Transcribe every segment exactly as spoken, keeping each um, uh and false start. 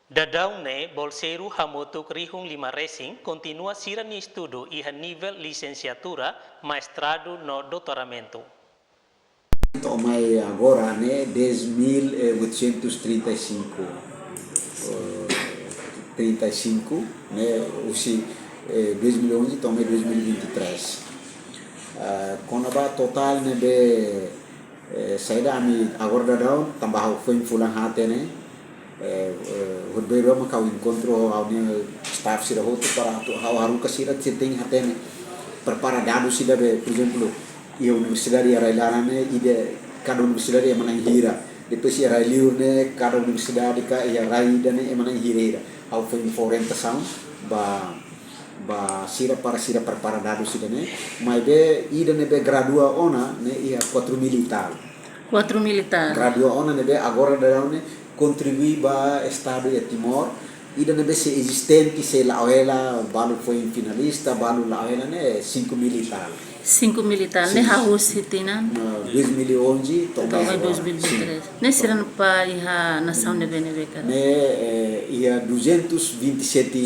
Daudaun ne'e bolseiru hamutuk rihun lima resin kontinua sira-nia estudu iha nivel lisensiatura, maestradu no doutoramentu. To'o mai agora ne'e dez mil oitocentos e trinta e cinco, eh, trinta e cinco, ne'e husi, eh, dois mil e onze to'o mai dois mil e vinte e três. Ah, kona-ba totál ne'ebé, eh, saida, ami agora daudaun, tanba ha'u foin fulan haat ne'e, eh, eh, horibainrua maka ha'u enkontru ho ha'u-nia staff sira hotu para atu ha'u haruka sira, sira tenke hatene, prepara dadus sira be, por ezemplu, iha universidade iha rai-laran ne'e, ida, kada universidade ema na'in hira. Depois iha rai-liur ne'e, kada universidade ka iha rai ida ne'e ema na'in hira-hira. Ha'u foin fó orientasaun ba, ba sira para sira prepara dadus sira ne'e. Maibé ida ne'ebé gradua ona ne'e iha quatro mil e tal. Quatro mil e tal. Gradua ona ne'ebé agora daudaun ne'e kontribui ba estadu iha Timor. Ida ne'ebé sei ezistente, sei la'o hela, balu foin finalista, balu la'o hela ne'e cinco mil e tal. Cinco mil e tal, ne'e. Sin. Hahú husi tinan? Ah, dois mil e onze to'o mai agora. To'o mai dois mil e vinte e três. Sin. Ne'e sira-ne'e ba iha nasaun ne'ebé-ne'ebé ka? Ne'e, eh, iha duzentos e vinte e sete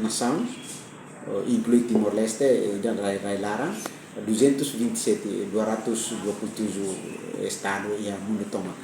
nasaun, eh, inklui Timor-Leste, eh, ida rai, rai-laran, duzentos e vinte e sete, dua ratus dua puluh tujuh estadu iha mundu tomak.